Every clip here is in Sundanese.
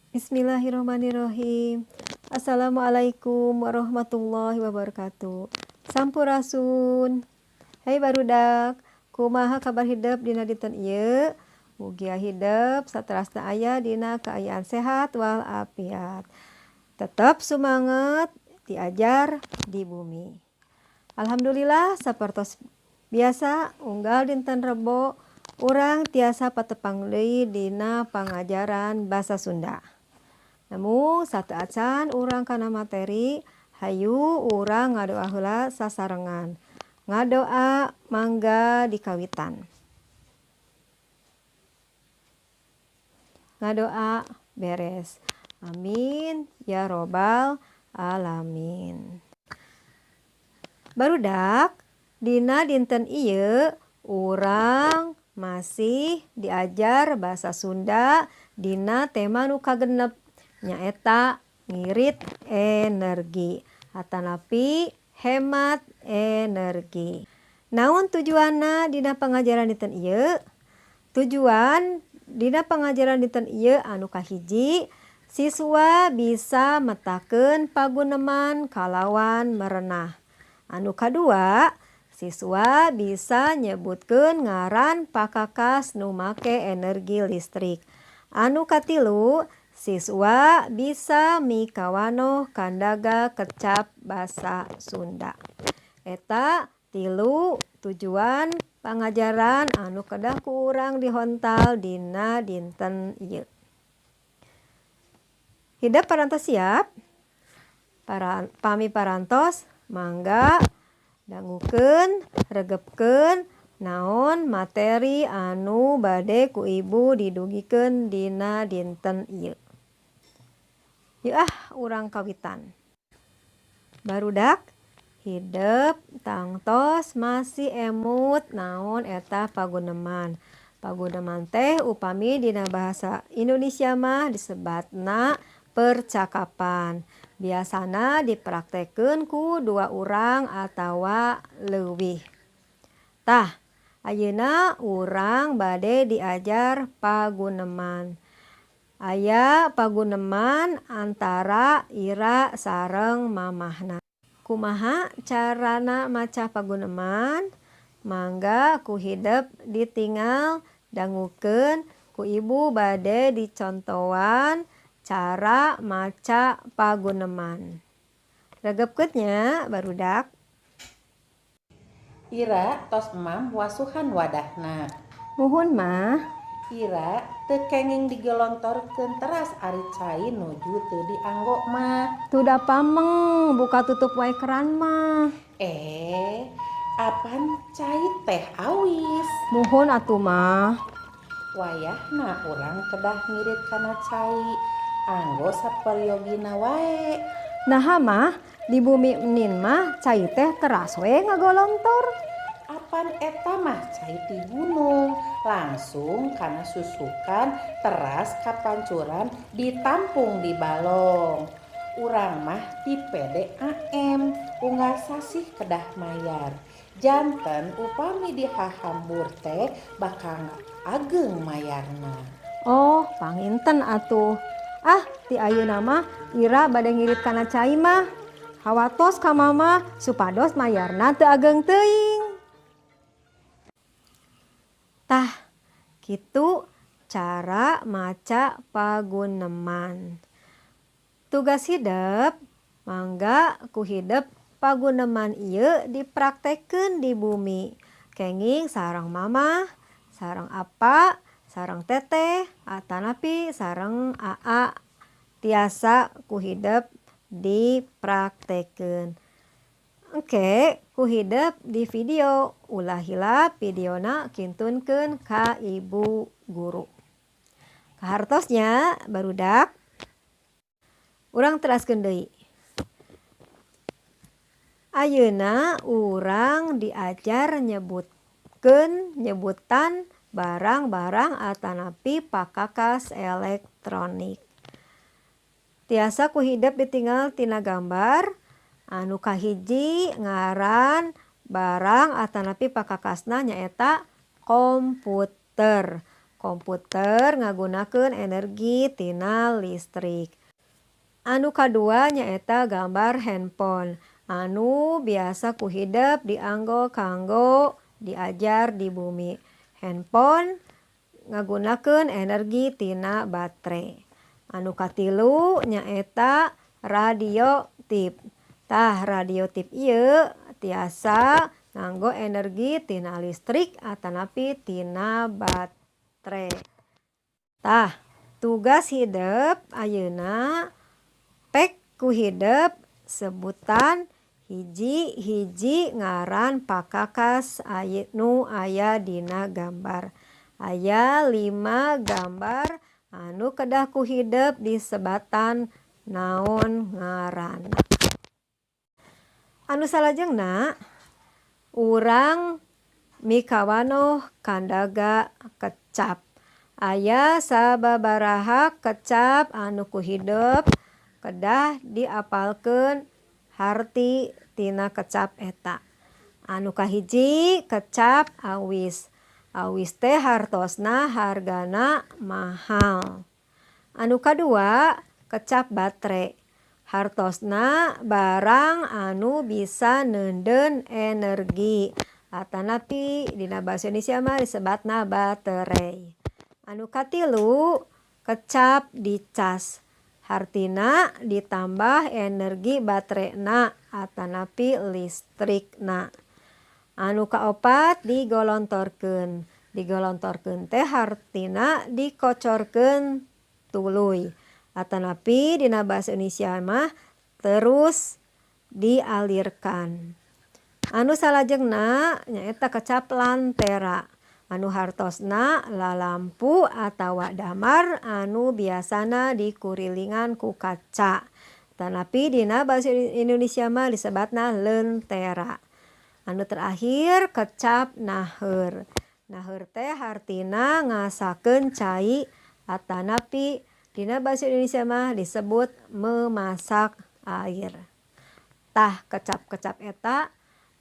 Bismillahirrahmanirrahim. Assalamualaikum warahmatullahi wabarakatuh. Sampurasun. Hei barudak, kumaha kabar hidep dina dinten ieu? Mugia hidep saterasna aya dina kaayaan sehat wal afiat. Tetap sumanget diajar di bumi. Alhamdulillah sapertos biasa unggal dinten Rebo urang tiasa patepang deui dina pangajaran basa Sunda. Namun sateuacan urang kana materi, hayu urang ngadoa heula sasarengan. Ngadoa mangga dikawitan. Ngadoa beres. Amin ya robbal alamin. Barudak, dina dinten ieu urang masih diajar bahasa Sunda dina tema nu kagenep, nyaeta ngirit energi atanapi hemat energi. Naon tujuanna dina pangajaran dinten ieu? Tujuan dina pangajaran dinten ieu anu kahiji, siswa bisa metakeun paguneman kalawan merenah. Anu kadua, siswa bisa nyebutkeun ngaran pakakas nu make energi listrik. Anu katilu, siswa bisa mikawanoh kandaga kecap basa Sunda. Eta tilu tujuan pangajaran anu kedah ku urang dihontal dina dinten ieu. Hidep parantos siap? Pami parantos mangga dangukeun, regepkeun naon materi anu bade ku ibu didugikeun dina dinten ieu. Yeuh ah urang kawitan. Barudak hidep tangtos masih emut naon eta paguneman. Paguneman teh upami dina bahasa Indonesia mah disebatna percakapan. Biasana dipraktekeun ku dua urang atawa leuwih. Tah, ayeuna urang bade diajar paguneman. Aya paguneman antara Ira sareng mamahna. Kumaha carana maca paguneman? Mangga ku hidep ditingal dangukeun ku ibu bade dicontohan cara maca paguneman. Regepkeun nya barudak. Ira tos emam wasuhan wadahna. Muhun mah. Ira teu kenging digelontorkeun teras ari cai nuju teu dianggo mah. Tuh pameng buka tutup wae keran mah. Apan cai teh awis. Muhun atuh mah. Wayahna urang kedah ngirit kana cai anggo saperyogina wae. Naha mah di bumi enin mah cai teh teras we ngagolontor. Apan eta mah cai ti gunung langsung kana susukan teras kapancuran ditampung di balong. Urang mah ti PDAM unggal sasih kedah mayar. Janten upami dihahambur teh bakal ageng mayarna. Oh, panginten atuh. Ah, ti ayeuna mah Ira bade ngirit kana cai mah. Hawatos ka mama supados mayarna teu ageng teuing. Tah, kitu cara maca paguneman. Tugas hidep, mangga ku hidep paguneman ieu dipraktekeun di bumi. Kenging sareng mama, sareng apa, sareng teteh, atanapi sareng aa tiasa ku hidep dipraktekeun. Engke ku hidep di video, ulah hilap videona kintunkeun ka ibu guru. Kahartosnya barudak. Urang teraskeun deui. Ayeuna urang diajar nyebutkeun nyebutan barang-barang atanapi pakakas elektronik. Tiasa ku hidep ditinggal tina gambar anu kahiji ngaran barang atanapi pakakasna nyaeta komputer. Komputer ngagunakeun energi tina listrik. Anu kadua nyaeta gambar handphone anu biasa ku hidep dianggo kanggo diajar di bumi. Handphone ngagunakeun energi tina batre. Anu katilu nyaeta radio tip. Tah, radio tip ieu tiasa nganggo energi tina listrik atanapi tina batre. Tah, tugas hidep ayeuna pek ku hidep sebutan hiji-hiji ngaran pakakas nu aya dina gambar. Aya 5 gambar anu kedah ku hidep disebatan naon ngaranna. Anu salajengna urang mikawanoh kandaga kecap. Aya sababaraha kecap anu ku hidep kedah diapalkeun harti tina kecap eta. Anu kahiji kecap awis. Awis teh hartosna hargana mahal. Anu kadua kecap batre. Hartosna barang anu bisa neundeun energi atanapi dina bahasa Indonesia mah disebatna baterei. Anu katilu kecap dicas. Hartina ditambah energi baterena atanapi listrikna. Anu kaopat digolontorkeun. Digolontorkeun teh hartina dikocorkeun tuluy. Atanapi dina bahasa Indonesia mah terus dialirkan. Anu salajengna nyaeta kecap lantera. Anu hartosna lalampu atawa damar anu biasana dikurilingan ku kaca. Tanapi dina bahasa Indonesia mah disebatna lentera. Anu terakhir kecap naheur. Naheur teh hartina ngasakeun cai atanapi dina bahasa Indonesia mah disebut memasak air. Tah, kecap-kecap eta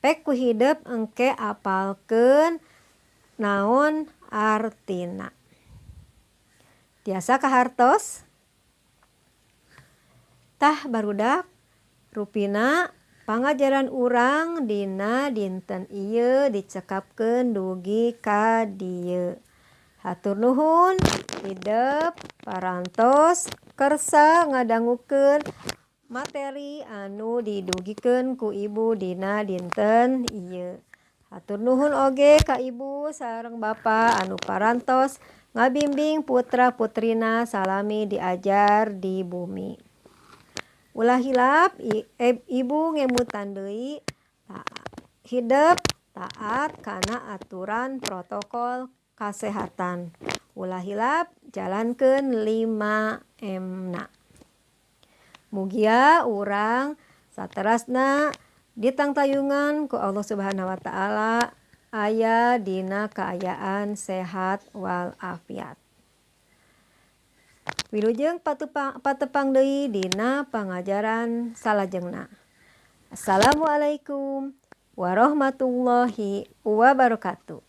pek ku hidep engke apalkeun naon artina. Tiasa kahartos? Tah barudak, rupina pangajaran urang dina dinten ieu dicekapkeun dugi ka dieu. Hatur nuhun hidep parantos kersa ngadangukeun materi anu didugikeun ku ibu dina dinten ieu. Hatur nuhun oge ka ibu sareng bapa anu parantos ngabimbing putra putrina salami diajar di bumi. Ulah hilap ibu ngemutan deui, hidep taat kana aturan protokol kasehatan. Ulah hilap jalankeun 5M na. Mugia urang saterasna ditangtayungan ku Allah Subhanahu wa taala aya dina kaayaan sehat walafiat. Wilujeng patepang deui dina pangajaran salajengna. Assalamualaikum warahmatullahi wabarakatuh.